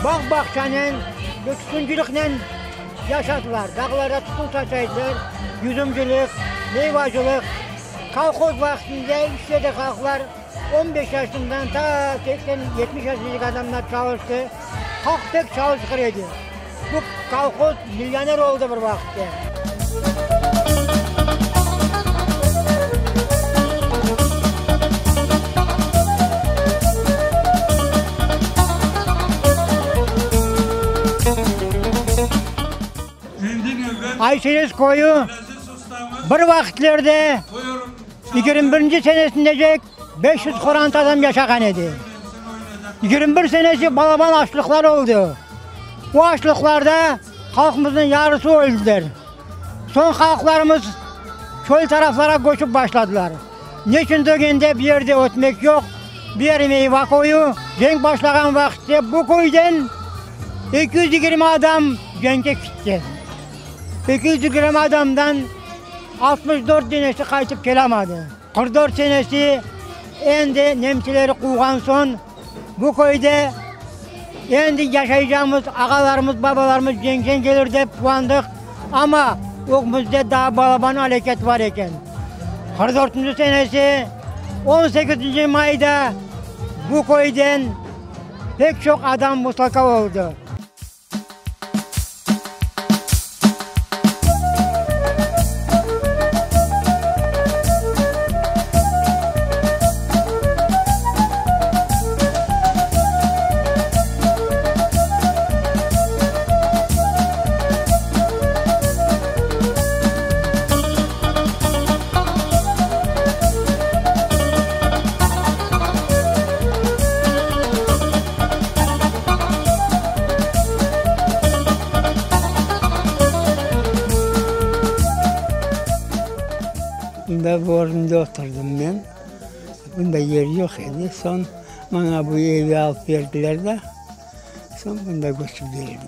Bağ-bağçanen ve tütünciliknen yaşadılar. Dağlarda tütün saçaydılar, yüzümcilik, meyvacılıq. Kolhoz vaqtında işledi halqlar, on beş yaşından ta seksen, yetmiş yaşındaki adamlar çalıştı. Halq pek çalışqır edi. Bu kolhoz millioner oldı bir vaqıtte. Ayserez köyü bir vaqıtlarda 21-nci senesindecek 500 qoranta adam yaşağan edi. 21 senesi balaban açlıqlar oldı. Bu açlıqlarda halqımıznıñ yarısı öldiler. Soñ halqlarımız çöl taraflara köçip başladılar. Neçün degende bu yerde ötmek yoq, bu yer meyva köyü. Cenk başlağan vaqıtte bu köyden 220 adam cenkke kitti. 220 adamdan 64 denesi qaytıp kelamadı. 44 senesi endi nemseleri quvğan soñ bu köyde endi yaşaycağımız, ağalarımız, babalarımız cenkten kelir dep quvandıq, amma ögümizde daa balaban aleket bar eken. Qırq dörtünci senesi on sekizinci mayda bu köyden pek çoq adam muslaka oldı. Bunda Bornda oturdım men. Bunda yer yoq edi. Soñ maña bu evi alıp berdiler de, soñ bunda köçip keldim.